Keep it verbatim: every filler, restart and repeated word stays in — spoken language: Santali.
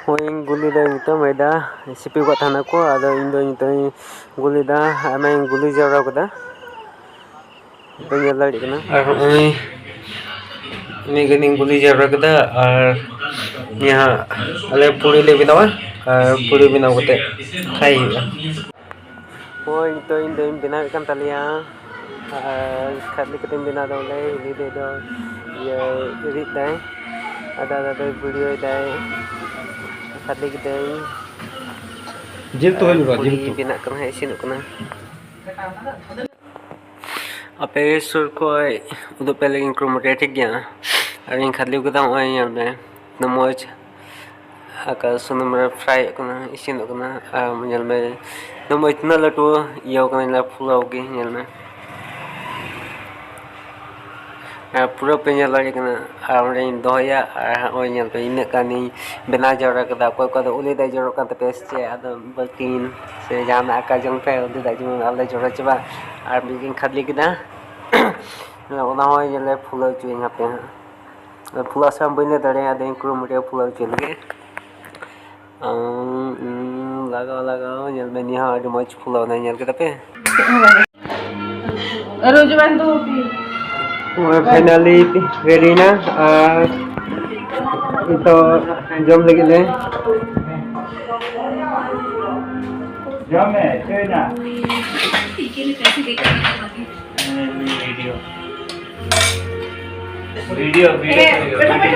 ᱱᱚᱜᱼᱚᱭ ᱤᱧ ᱜᱩᱞᱤ ᱫᱟ ᱱᱤᱛᱚᱜ ᱢᱚᱭᱫᱟ, ᱥᱤᱯᱤ ᱠᱚᱜ ᱛᱟᱦᱮᱱᱟ ᱠᱚ, ᱟᱫᱚ ᱤᱧ ᱫᱚ ᱱᱤᱛᱚᱜ ᱤᱧ ᱜᱩᱞᱤ ᱫᱟ, ᱟᱭᱢᱟᱧ ᱜᱩᱞᱤ ᱡᱟᱣᱨᱟ ᱠᱟᱫᱟ, ᱵᱟᱹᱧ ᱧᱮᱞ ᱫᱟᱲᱮᱭᱟᱜ ᱠᱟᱱᱟ᱾ ᱟᱨ ᱱᱚᱜᱼᱚᱭ ᱢᱤᱫ ᱜᱷᱟᱹᱲᱤᱡ ᱤᱧ ᱜᱩᱞᱤ ᱡᱟᱣᱨᱟ ᱠᱮᱫᱟ, ᱟᱨ ᱱᱤᱭᱟᱹ ᱦᱟᱸᱜ ᱟᱞᱮ ᱯᱩᱲᱤ ᱞᱮ ᱵᱮᱱᱟᱣᱟ, ᱟᱨ ᱯᱩᱲᱤ ᱵᱮᱱᱟᱣ ᱠᱟᱛᱮ ᱠᱷᱟᱭ ᱦᱩᱭᱩᱜᱼᱟ᱾ ᱦᱳᱭ, ᱱᱤᱛᱚᱜ ᱤᱧ ᱫᱚᱧ ᱵᱮᱱᱟᱣᱮᱫ ᱠᱟᱱ ᱛᱟᱞᱮᱭᱟ, ᱟᱨ ᱠᱷᱟᱫᱽᱞᱮ ᱠᱟᱛᱮᱧ ᱵᱮᱱᱟᱣ ᱫᱟ ᱵᱚᱞᱮ, ᱩᱱᱤ ᱫᱚ, ᱫᱚ ᱤᱭᱟᱹ ᱨᱤᱫ ᱫᱟᱭ, ᱟᱫᱟ ᱟᱫᱟ ᱫᱚᱭ ᱵᱷᱤᱰᱤᱭᱳᱭ ᱫᱟᱭ, ᱠᱷᱟᱫᱽᱞᱮ ᱠᱤᱫᱟᱹᱧ᱾ ᱡᱤᱞ ᱩᱛᱩ ᱦᱩᱭᱩᱜᱼᱟ, ᱡᱤᱞ ᱯᱩᱲᱤ ᱩᱛᱩ᱾ ᱵᱮᱱᱟᱜ ᱠᱟᱱᱟ, ᱤᱥᱤᱱᱚᱜ ᱠᱟᱱᱟ᱾ ᱟᱯᱮ ᱥᱩᱨ ᱠᱷᱚᱡ ᱩᱫᱩᱜ ᱯᱮ ᱞᱟᱹᱜᱤᱫ ᱤᱧ ᱠᱩᱨᱩᱢᱩᱴᱩᱭᱟ, ᱴᱷᱤᱠ ᱜᱮᱭᱟ? ᱟᱨ ᱤᱧ ᱠᱷᱟᱫᱽᱞᱮ ᱠᱟᱫᱟ, ᱱᱚᱜᱼᱚᱭ ᱧᱮᱞ ᱢᱮ, ᱛᱤᱱᱟᱹᱜ ᱢᱚᱡᱽ ᱟᱠᱟ ᱥᱩᱱᱩᱢ ᱨᱮ ᱯᱷᱨᱟᱭᱚᱜ ᱠᱟᱱᱟ, ᱤᱥᱤᱱᱚᱜ ᱠᱟᱱᱟ᱾ ᱟᱨ ᱧᱮᱞ ᱢᱮ, ᱛᱤᱱᱟᱹᱜ ᱢᱚᱡᱽ, ᱛᱤᱱᱟᱹᱜ ᱞᱟᱹᱴᱩ ᱤᱭᱟᱹᱣ ᱠᱟᱱᱟ, ᱧᱮᱞ ᱢᱮ, ᱯᱷᱩᱞᱟᱹᱣ ᱜᱮ, ᱧᱮᱞ ᱢᱮ᱾ ᱟᱨ ᱯᱩᱨᱟᱹ ᱯᱮ ᱧᱮᱞ ᱫᱟᱲᱮᱭᱟᱜ ᱠᱟᱱᱟ᱾ ᱟᱨ ᱚᱸᱰᱮᱧ ᱫᱚᱦᱚᱭᱟ, ᱟᱨ ᱦᱚᱸᱜᱼᱚᱭ ᱧᱮᱞ ᱯᱮ, ᱤᱱᱟᱹᱜ ᱜᱟᱱᱤᱧ ᱵᱮᱱᱟᱣ ᱡᱟᱣᱨᱟ ᱠᱟᱫᱟ᱾ ᱚᱠᱚᱭ ᱠᱚᱣᱟᱜ ᱫᱚ ᱩᱞᱤ ᱫᱟᱜ ᱡᱚᱨᱚᱜ ᱠᱟᱱ ᱛᱟᱯᱮᱭᱟ ᱥᱮ ᱪᱮᱫ? ᱟᱫᱚ ᱵᱟᱹᱠᱤᱱ ᱥᱮ ᱡᱟᱦᱟᱱᱟᱜ ᱟᱸᱠᱟ ᱡᱚᱝ ᱯᱮ, ᱩᱞᱤ ᱫᱟᱜ ᱡᱮᱢᱚᱱ ᱟᱞᱚ ᱡᱚᱨᱚ ᱪᱟᱵᱟᱜ᱾ ᱟᱨ ᱢᱤᱫ ᱜᱤᱧ ᱠᱷᱟᱫᱽᱞᱮ ᱠᱮᱫᱟ, ᱚᱱᱟ ᱦᱚᱸ ᱧᱮᱞ ᱞᱮ ᱯᱷᱩᱞᱟᱹᱣ ᱦᱚᱪᱚᱭᱟᱹᱧ ᱦᱟᱯᱮ ᱦᱟᱸᱜ᱾ ᱟᱫᱚ ᱯᱷᱩᱞᱟᱹᱣ ᱥᱮ ᱵᱟᱹᱧ ᱞᱟᱹᱭ ᱫᱟᱲᱮᱭᱟᱜᱼᱟ, ᱟᱫᱚᱧ ᱠᱩᱨᱩᱢᱩᱴᱩᱭᱟ ᱯᱷᱩᱞᱟᱹᱣ ᱦᱚᱪᱚᱭ ᱞᱟᱹᱜᱤᱫ᱾ ᱟᱢ, ᱩᱸ, ᱞᱟᱜᱟᱣ, ᱞᱟᱜᱟᱣ, ᱧᱮᱞ ᱢᱮ, ᱱᱤᱭᱟᱹ ᱦᱚᱸ ᱟᱹᱰᱤ ᱢᱚᱡᱽ ᱯᱷᱩᱞᱟᱹᱣ ᱮᱱᱟ, ᱧᱮᱞ ᱠᱮᱫᱟ ᱯᱮ? ᱟᱨᱚ ᱡᱚᱢᱟᱱ ᱫᱚ ᱯᱮ᱾ ᱱᱚᱜᱼᱚᱭ finally ready ᱮᱱᱟ, ᱟᱨ ᱱᱤᱛᱚᱜ ᱡᱚᱢ ᱞᱟᱹᱜᱤᱫ ᱞᱮ᱾ ᱡᱚᱢ ᱢᱮ, ᱤᱠᱟᱹᱭ ᱱᱟ᱾ ᱦᱮᱸ, video᱾ Video, video, video᱾